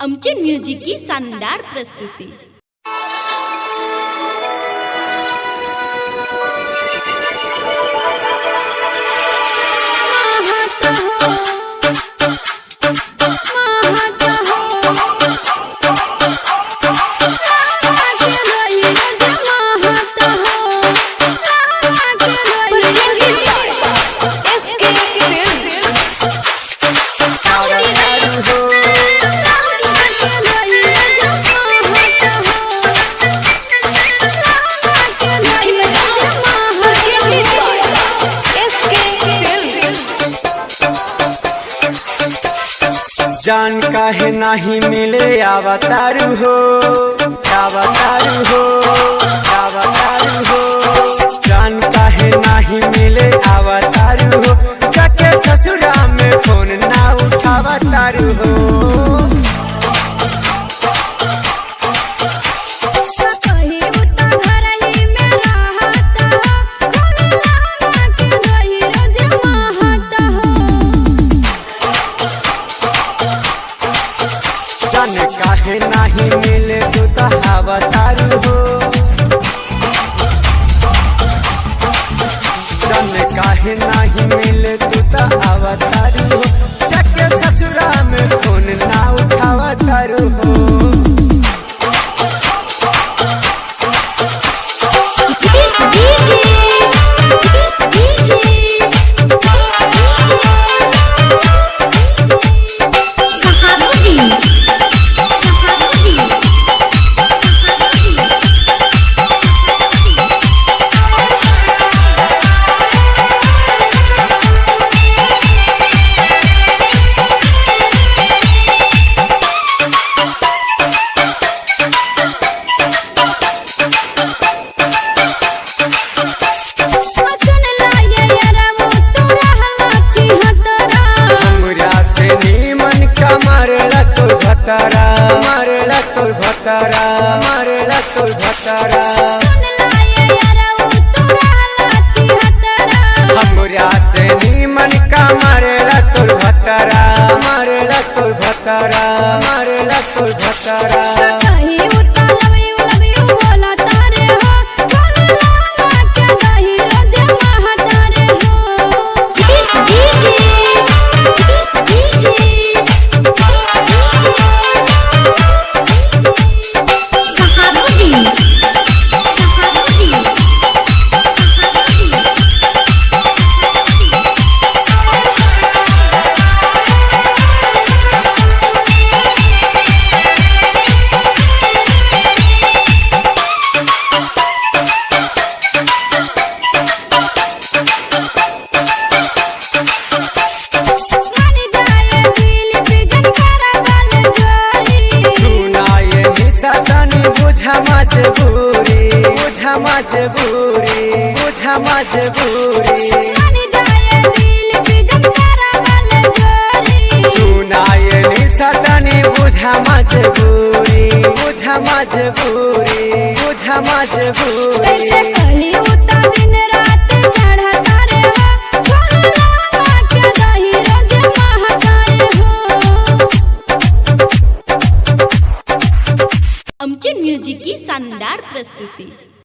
अमचूर music की शानदार प्रस्तुति। जान काहे नाही मिले आवतारू हो, आवतारू हो, आवतारू हो। जान काहे नाही मिले आवतारू हो, जाके ससुरा में फोन ना उठावतारू हो। जान काहे नाही मिले तू तो आवतारू हो। जान काहे नाही मिले तू तो आवतारू हो, जाके ससुरा में फोन ना उठावतारू हो। भतरा मारेला तोर भतरा, मारेला तोर भतरा। हमरा से नीमन का मारेला तोर भतरा, मारेला तोर भतरा, मारेला तोर भतरा। मजबूरी बुझा मजबूरी बुझा मजबूरी। सुनाए निशा तनी बुझा मजबूरी बुझा मजबूरी बुझा मजबूरी।